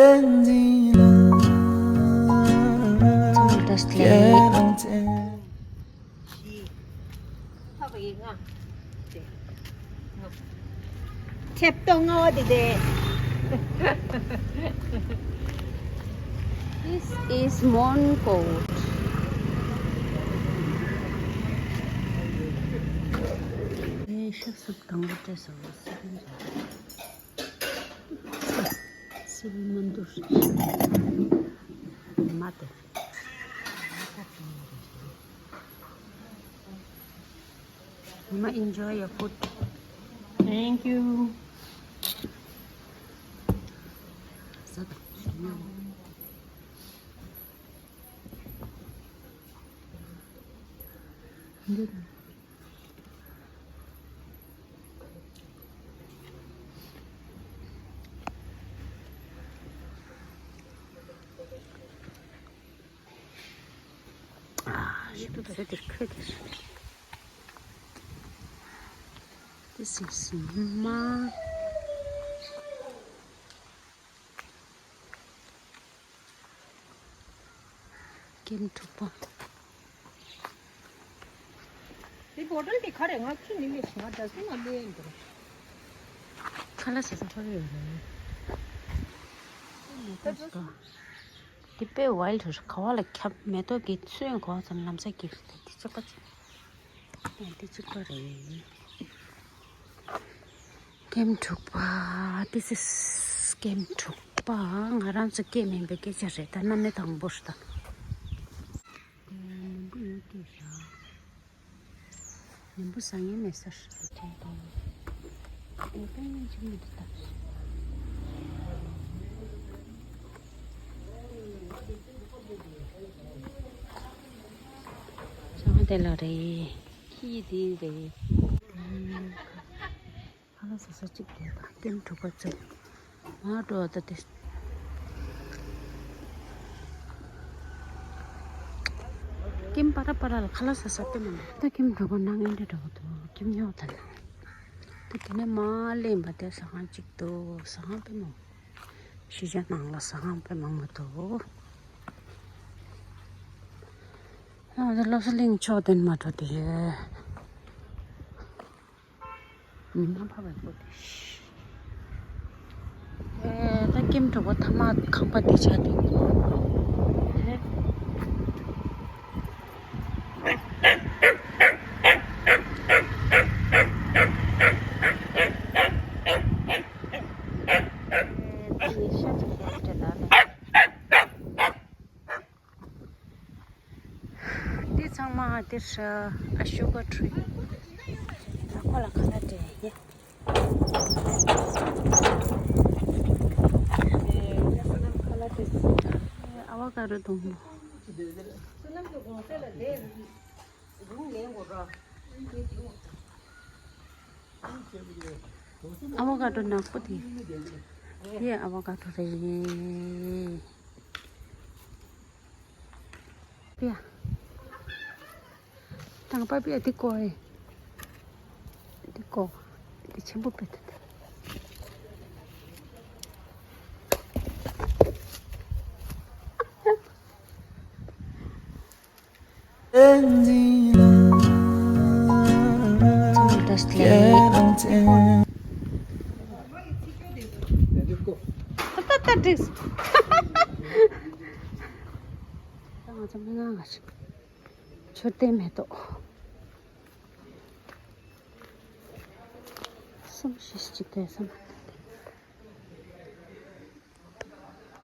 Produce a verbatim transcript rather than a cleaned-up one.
Just like ཆེབ་ཏོ་ང་བ་དེ་དེ། This is Mon Court. ཤ་སུབ་དང་པོ་སྤྲད་སོང་། སི་པན་རེད། སི་པན་མ་འདུག་རེད། མ་དེ། Mama, enjoy your food. Thank you. Ah, je peux faire des crêpes. This is my game to pop. དེ་བོ་ཊལ་དེ་ག་རེ་ང་ཁྱི་ནི་མེད་ང་ཌ་སི་ཊི་བིན་ལ་ལེན་འདུག་ཁ་ལག་ཟ་ས་ཁོ་རེ་ཡོད་རེད། མེ་ཏོག་ཞིག་དང་། དེ་དཔེ་ཝའིལ་ཌི་རེད། ག་བ་ལ་ཁྱབ། མེ་ཏོག་གི་ཚོན་གོ་ཙམ་ལམ་སང་གི་རེད། དེ་གཅིག་པ་ཅིག་དེ་གཅིག་པ་རེད། ཀེམ་དྲུག་པ། This is ཀེམ་དྲུག་པ། ང་རང་ཚོ་སྐད་མིན་པའི་སྐད་ཆ་རེད། ད་གནམ་མེད་དང་པོ་རེད་ད། ནམ་བུ་ཡོད་སྐད་ཤག་ནམ་བུ་བཟང་ངན་མེད་ས་རེད་དྲན་ཏེ། ཨེ་ད་ཡིན་གཅིག་མི་འདུག་ད། ཅང་དེ་ལ་རེད། ཁྱི་དེ་རེད། ཁ་ལག་ཟ་ས་གཅིག་དེ་དང་ཀེམ་དྲུག་པ་ཚོས་མར་འགྲོ་བ་ད་དེ། ཀེམ་པ་ར་པ་ར་ལ་ཁ་ལག་ཟ་ས་དཔེ་མང་པོ། ད་ཀེམ་དྲུག་པ་ནང་ཨེ་འདྲ་འགྲོ་གི་འདུག་ཀེམ་ཉོ་དང་། ད་དེ་ནས་མར་གླིང་བ་དེ་ཟ་ཁང་གཅིག་འདུག་ཟ་ཁང་དཔེ་མང་པོ། གཞིས་ཆགས་ནང་ལ་ཟ་ཁང་དཔེ་མང་པོ་འདུག་ཨ་ད་བློ་བཟང་གླིང་ཕྱོགས་དེ་ནས་མར་འགྲོ་དེ་ཡོད། ཉི་མ་ཕ་བའི་སྐོར་དེ། ཨེ་ད་ཀེམ་གྲོགས་པོ་ཐ་མ་ཁང་པ་དེ་ཆགས་དེ། ཨེ་ད་ཡེ་ཤ་ཅིག་དེ་དྲན་ལ་ལ། འདི་ཚང་མ་འདིར་ཨ་ཤུ་གར་ཊི་རི། ཁོ་ལ་ཁ་ལག་སྤྲད་ཡ། ཨ་བ་ཀ་རོ་དང་། ཨ་བ་ཀ་རོ་ནག་པོ་དེ། དེ་ཨ་བ་ཀ་རོ་རེད། པིའ། དང་པ་པིའ་འདི་ཀོ་ཨེ། འདི་ཀོ། འདི་ཆེན་པོ་པེ་ཏི། Just like ད་ད་ད་འགྲིག་ད་ང་ཚོ་མི་ང་ང་ཞིག་མཆོད་རྟེན་མེ་ཏོག་གསུམ་བཞི་གཅིག་དེ་གསུམ།